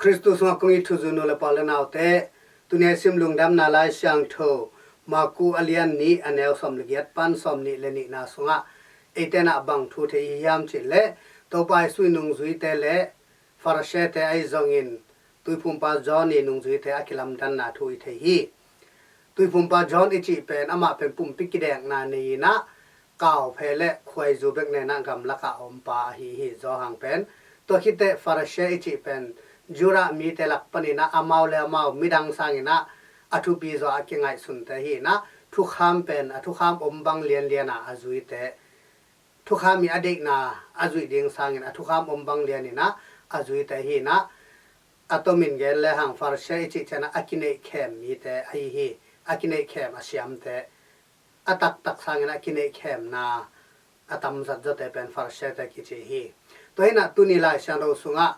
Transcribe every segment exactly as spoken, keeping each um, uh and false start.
Khristu sungah kong it thuzui nu le pa le naute, tuni a sim Lungdamna Lai Siangtho Marku a lian nih, a neu sawm le giat pan sawm nih le nihna sungah eite in ah bang thu thei i hiam cih leh, Topa Jesu i nungzuite le Pharisee-te ahi zongin Tuiphumpa John i nungzuite a kilamdanna thu i thei hi. Tuiphumpa John i cih pen amah pen pumpi kidekna nei in ah, kauphe le khuaizu bek nei in ah gamlak ah a om pa ahi hi, Johan pen. Tua khit teh Pharisee i cih pen Judah mite lak panin ah amau le amau midang sangin ah a thupi zaw a kingaihsunte hi in ah, thukham pen a thukham om bang lianlian a a zuite, thukham i a deihna a zuih ding sangin a thukham om bang lian in ah a zuite hi in ah, a tomin gen le hang Pharisee i cih ciang ah a kineihkhem mite ahi hi. A kineihkhem, a siamte, a taktak sangin a kineihkhemna a tamzat zawte pen Pharisee-te kici hi. Tua hi in ah tuni Lai Siangtho sungah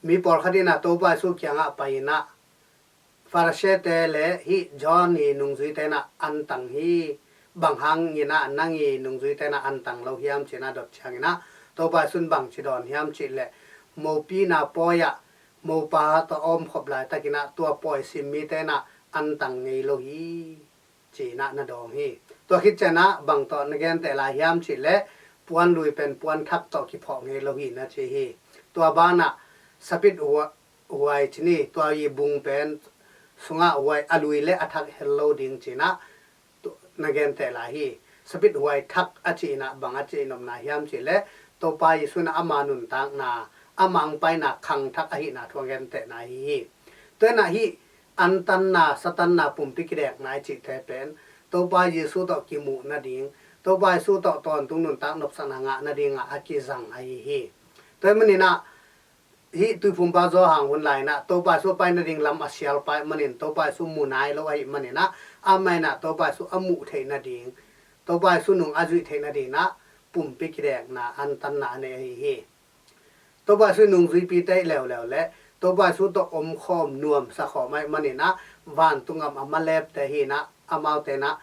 mi pawlkhat in ah Topa Jesu kiangah pai in ah, Pharisee-te le hih John i nungzuite in ah an tang hi. Bang hangin ah nang i nungzuite in ah an tang lo hiam, ci in ah dot ciangin ah, Topa Jesu in bangci dawn hiam cih leh, mopina pawi ah mopa tawh a omkhop laitakin ah tua pawi sim mite in ah an tang ngei lo hi, ci in ah na dawng hi. Tua khit ciang ah bang tawh na genteh lai hiam cih leh, puan lui pen puan thak tawh kiphawh ngei lo hi na ci hi. Tua banah sapit hua-, huai ci ni, tua i bung pen sungah huai a lui le a thak hel lo ding ci in ah tu-, na genteh lai hi. Sapit huai thak a cih in ah bang a cih nopna hiam cih leh, Topa Jesu in ah ama nuntakna, ama hong paina khang thak ahihna thu a gentehna ahi hi. Tua hi in ah hih antanna, satanna, pumpi kidekna i cihte pen Topa Jesu tawh kimuh nading, Topa Jesu tawh tawntung nuntak nopsakna ngah nadingah a kizang ahi hi. Tua hi manin ah hih Tuiphumpa Johan hun lai in ah Topa Jesu a pai nading lam a sial pa ahih manin Topa Jesu mu nai lo ahih manin ah, amah in ah Topa Jesu a muh theih nading, Topa Jesu nung a zuih theih nading in ah pumpi kidekna, antanna a nei ahi hi. Topa Jesu i nungzuipite i leuleu le Topa Jesu tawh omkhawm, nuamsa khawm ahih manin ah vantung gam a malepte hi in ah, amaute in ah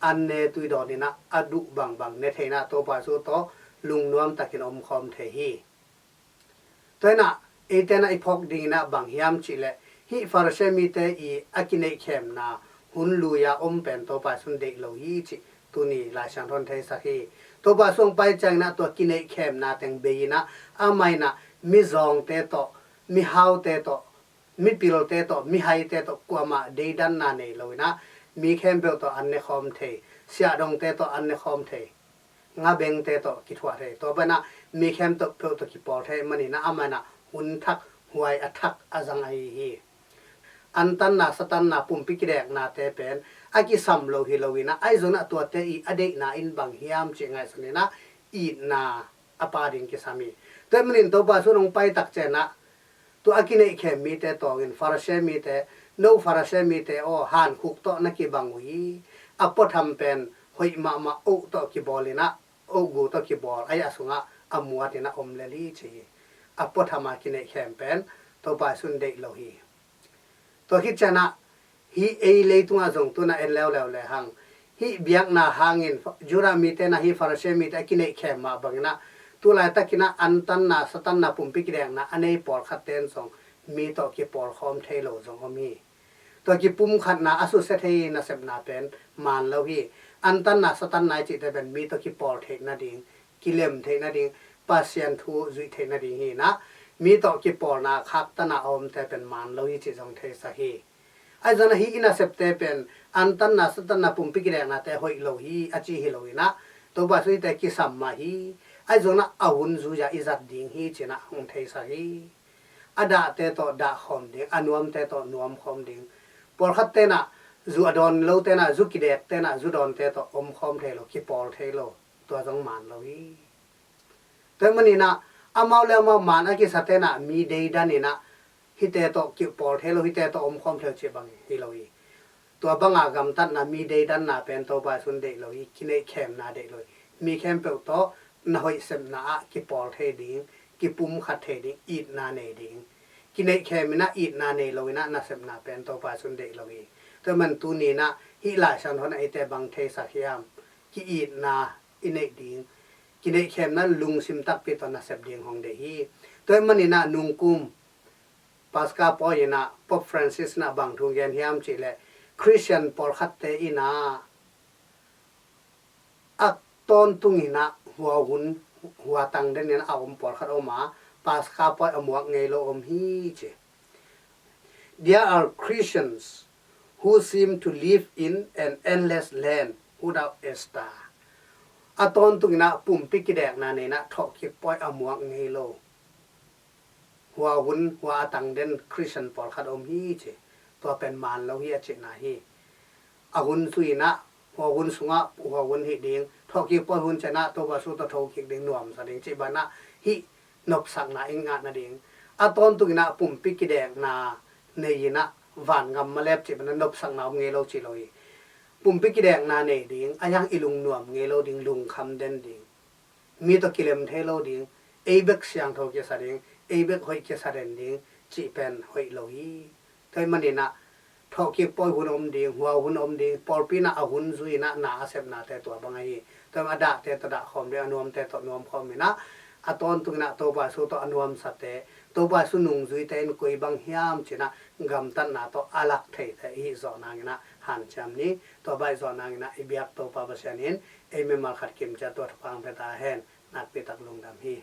an ne tui dawn in ah a duh bangbang ne thei in ah Topa Jesu tawh lungnuam takin omkhawm thei hi. Tua hi in ah eite in ah i phawk ding in ah bang hiam cih leh, hih Pharisee mite i a kineihkhemna hun lui a om pen Topa Jesu in deih lo hi cih tuni Lai Siangtho in theisak hi. Topa Jesu hong pai ciangin ah tua kineihkhemna teng bei in ah, amah in ah mizawngte tawh, mihaute tawh, mipilte tawh, mihaite tawh kuamah deidanna nei lo in ah, mi khempeuh tawh an ne khawm thei, siahdongte tawh an ne khawm thei, ngabengte tawh kithuah thei, tua banah mi khempeuh tawh kipawl thei manin ah amah in ah hun thak, huai a thak a zang ahi hi. Antanna, satanna, pumpi kideknate pen a kisam lo hi lo in ah, ahi zongin ah tuate i a deihna in bang hiam cih ngaihsun in ah itna a pa ding kisam hi. Tua hi manin Topa Jesu in hong pai tak ciang ah, tua a kineihkhem mite tawngin Pharisee mite, "No Pharisee mite aw, hankhuk tawh na kibang uh hi. A puatham pen hoih mahmah, oak tawh kibawl in ah, oak gu tawh kibawl, ahi a sungah a muat in ah om lel hi," ci hi. A puatham a kineihkhem pen Topa Jesu in deih lo hi. Tua khit ciang ah, hih ei leitungah zong tu-in ah en leuleu le hang, hih biakna hangin Judah mite in ah hih Pharisee mite a kineihkhem mah bangin ah, tu laitakin ah antanna, satanna, pumpi kidekna a nei pawlkhatte in zong mi tawh kipawlkhawm thei lo zong om hi. Tua kipumkhatna a susia thei nasepna pen maan lo hi. Antanna, satanna i cihte pen mi tawh kipawl theih nading, kilem theih nading, Pasian thu zuih theih nading hi in ah, mi tawh kipawlna khaktanna a omte pen maan lo hi cih zong theisak hi. Ahi zongin ah hih i nasepte pen antanna, satanna, pumpi kideknate hoih lo hi a ci hi lo in ah, Topa Jesu in hihte kisam mah hi. Ahi zongin ah a hun zui-a i zat ding hi ci-in ah hong theisak hi. A dahte tawh dah khawm ding, a nuamte tawh nuam khawm ding. Pawlkhatte in ah zu a dawn lote in ah, zu kidekte in ah zu dawnte tawh om khawm thei lo, kipawl thei lo. Tua zong maan lo hi. Tua hi manin ah amau le amau maan a kisate in ah mi deidan in ah hihte tawh kipawl thei lo, hihte tawh om khawm thei lo cih bang hi lo hi. Tua banga gamtatna, mi deidanna pen Topa Jesu in deih lo hi, kineihkhemna deih lo hi. Mi khempeuh tawh na hoih sepna ah kipawl thei ding, kipumkhat thei ding, itna nei ding. Kineihkhem in ah itna nei lo in ah nasepna pen Topa Jesu in deih lo hi. Tua hi man tuni in ah hih Lai Siangtho in ah eite bang theisak hiam? Ki-itna i neih ding, kineihkhemna lungsim takpi tawh nasep ding hong deih hi. Tua hi manin ah nungkum Pascha pawi in ah Pope Francis in ah bang thu gen hiam cih leh, Christian pawlkhatte in ah a tawntung in ah hua hun, hua tang den in a om pawlkhat om a, Pascha pawi a muak ngei lo om hi ci. There are Christians who seem to live in an endless land without Easter. A tawntung in ah pumpi kidekna nei in ah thawhkik pawi a muak ngei lo, hua hun, hua a tang den Christian pawlkhat om hi ci. Tua pen man lo hi a cihna hi. A hun zui in ah, hua hun sungah hua hun hih ding, thawhkik pawi hun ciang ah Topa Jesu tawh thokik ding, nuamsa ding cih bang ah hih nopsakna i ngah nading. A tawntung in ah pumpi kidekna nei in ah vangam malep cih bang ah nopsakna om ngei lo ci lo hi. Pumpi kidekna nei ding, a hiang i lungnuam ngei lo ding, lungkham den ding, mi tawh kilem thei lo ding, ei bek siangtho kisa ding, ei bek hoih kisa den ding cih pen hoih lo hi. Tua ahih manin ah thawhkik pawi hun om ding, hua hun om ding, pawlpi in ah a hun zui in ah na a sepnate tua bang ahi. Tua ahih manin a dahte tawh dah khawm ding, a nuamte tawh nuam khawm in ah, a tawntung in ah Topa Jesu tawh a nuamsate, Topa Jesu nungzuite in koi bang hiam cih in ah gamtatna tawh a lak theite i hih zawh nang in ah hanciam ni. Tua bang i zawh nang in ah i biak Topa Pasian in ei mimal khat kim ciat tua thupha hong pia ta hen. Nakpi tak lungdam hi.